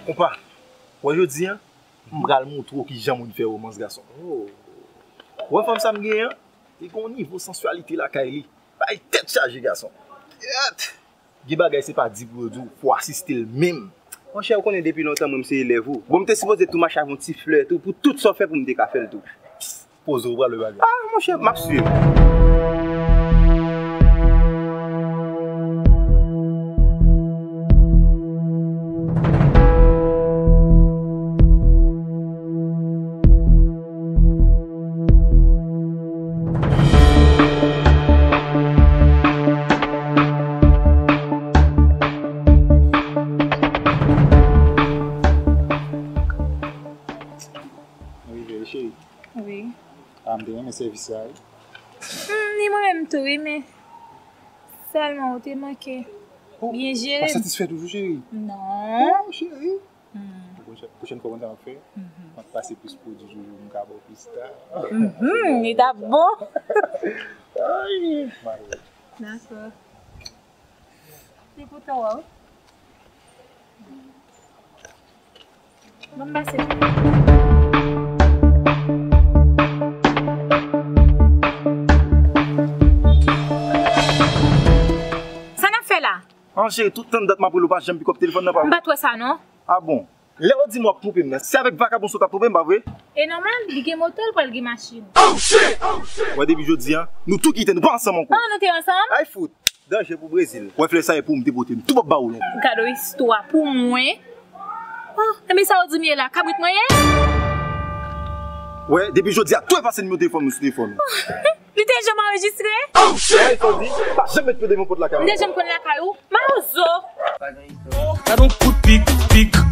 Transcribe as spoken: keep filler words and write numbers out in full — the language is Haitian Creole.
Konpa, wè jodi a, m pral montre w kijan moun fè womans gason. Wè fanm sa m genyen an, li gen yon nivo sansyalite lakay li. Bay tèt chaje gason. Yèt! Gen bagay se pa di pou yo di w, fò w asiste l menm. Monchè, ou konnen depi lontan mwen m se elèv ou. Bon, m te sipoze tou mache avè yon ti flè tou, pou tout sa w fè pou m te ka fè l tou. Poze w pral wè bagay. Ah, monchè, m ap swiv. Wi, cheri. Wi. Ah, m te renmen sèvis sa, wi. Hmm, ni mwen menm tou, wi, men sèlman ou te manke byen jere. Ou pa satisfè toujou, cheri? Non. Oh, cheri. Hmm. Pwochèn, pwochèn fwa, konn sa m ap fè? Mhm. M ap pase plis pwodui joujou, m ka ba w plis ta. Mhm, li t ap bon. Ay, mari. Dakò. Se pou twa, wi. Ban m pase. Sa n ap fè la? An, cheri, tout tan dat m ap rele w, pa janm pikòp telefòn nan, pa. M pa t wè sa, non. Ah bon? Lè w di m w ap twonpe m nan, se avèk vakabon sa w t ap twonpe m, pa vre? E nòmal, li gen moto, l pral gen machin. Wè, depi jodi a, nou tou kite, nou pa ansanm ankò. Ah, nou te ansanm? Ay fout! Danje pou Brezil. Wè flè sa e pou m te pote m tou p ap ba ou l ankò. Gade yon istwa pou mwen. Oh, enben sa w di m ye la, kabrit mwen ye? Wè, depi jodi a, tou efase nimewo telefòn nou sou telefòn ou. Li te janm anrejistre? Wè sa w di, pa janm met pye devan pòt lakay mwen. M te janm konn lakay ou? Mawozo! Gade yon kout pik, pik.